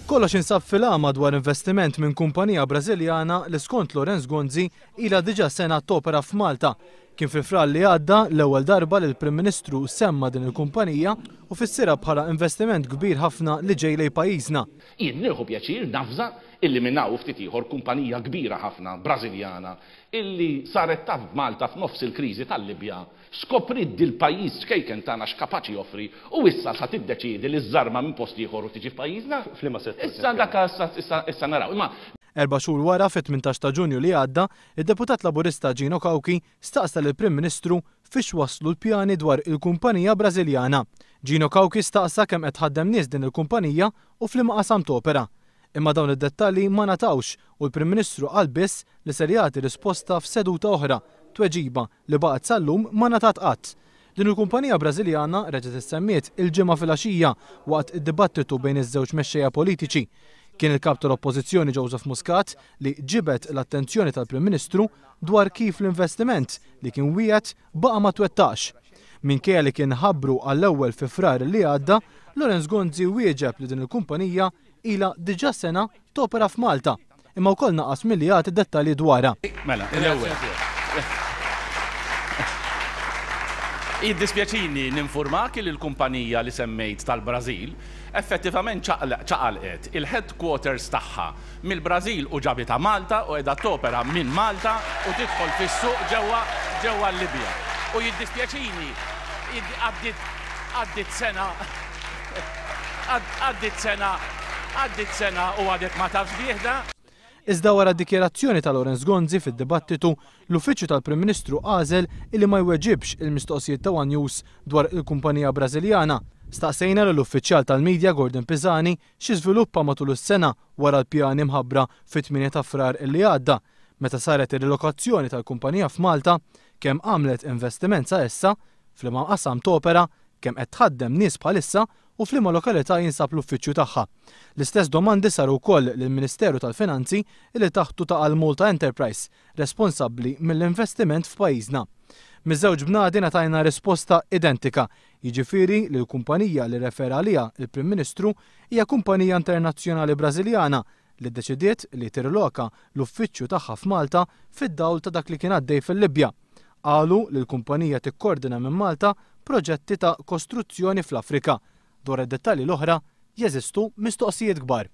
Kollox insab fil-għama dwar investiment minn kumpanija Brażiljana li skont Lawrence Gonzi ilha diġà sena topera f'Malta. Kien fi Frar li għadda l-ewwel darba li l-Prim Ministru semma din il-kumpanija u fissirha bħala investiment kbir ħafna li ġej lejn pajjiżna. Jien nieħu pjaċir navża illi minn hawn u ftit ieħor kumpanija kbira ħafna Brażiljana illi saret taf b'Malta f'nofs il-kriżi tal-Libja Skopriet dil-pajjiż ċkejken tagħna x'kapaċi joffri u issa sa tiddeċiedi li żżarma minn post ieħor u tiġi f'pajjiżna? F'liema settur Issa dak issa issa naraw. Imma. Erba' xhur wara, fit-18 ta' Ġunju li għadda, id-Deputat Laburista Gino Cauchi staqsa lill-Prim Ministru fiex waslu l-pjani dwar il-kumpanija Brażiljana. Gino Cauchi staqsa kemm qed tħaddem nies din il-kumpanija u f'liema qasam topera. Imma dawn id-dettalji ma ngħatawx u l-Prim Ministru qal biss li ser jagħti risposta f'seduta oħra, tweġiba li baqgħet sal-lum ma ngħatat qatt. Din il-kumpanija Brażiljana reġgħet issemmiet il-Ġimgħa filgħaxija waqt id-dibattitu bejn iż-żewġ mexxejja politiċi. Kien il-Kap tal-Oppożizzjoni Joseph Muscat li ġibed l-attenzjoni tal-Prim Ministru dwar kif l-investiment li kien wiegħed baqa' ma twettaqx. Minkejja li kien ħabbru għall-ewwel fi Frar li għadda, Lawrence Gonzi wieġeb li din il-kumpanija ilha diġà sena topera f'Malta, imma wkoll naqas milli jagħti dettalji dwarha. Mela, l-ewwel. Jiddispjaċini ninfurmak li l-kumpanija li semmejt tal-Brażil effettivament ċaqalqet il-headquarters tagħha mill-Brażil u ġabitha Malta u qiegħda topera minn Malta u tidħol fis-suq ġewwa ġewwa l-Libja. U jiddispjaċini għaddiet għaddiet sena Għaddiet sena, għaddiet sena u għadek ma tafx bih da? Iżda wara d-dikjarazzjoni ta' Lawrence Gonzi fid-dibattitu, l-Uffiċċju tal-Prim Ministru għażel illi ma jweġibx il-mistoqsijiet ta' one News dwar il-kumpanija Brażiljana. Staqsejna lill-uffiċjal tal-media Gordon Pisani xi żviluppa matul is-sena wara l-pjani mħabbra fit-8 ta' Frar illi għadda, meta saret ir-rilokazzjoni tal-kumpanija f'Malta, kemm għamlet investiment sa issa, f'liema qasam topera, kemm qed tħaddem nies bħalissa u f'liema lokalità jinsab l-uffiċċju tagħha. L-istess domandi saru wkoll lill-Ministeru tal-Finanzi li taħtu taqa' l-Malta Enterprise, responsabbli mill-investiment f'pajjiżna. Miż-żewġ bnadi ngħatajna risposta identika, jiġifieri li l-kumpanija li rrefera għaliha l-Prim Ministru hija kumpanija internazzjonali Brażiljana li ddeċidiet li tirriloka l-uffiċċju tagħha f'Malta fid-dawl ta' dak li kien għaddej fil-Libja. Qalu li l-kumpanija tikkordina minn Malta proġetti ta' kostruzzjoni fl-Afrika. Dwar id-dettalji l-oħra, jeżistu mistoqsijiet kbar.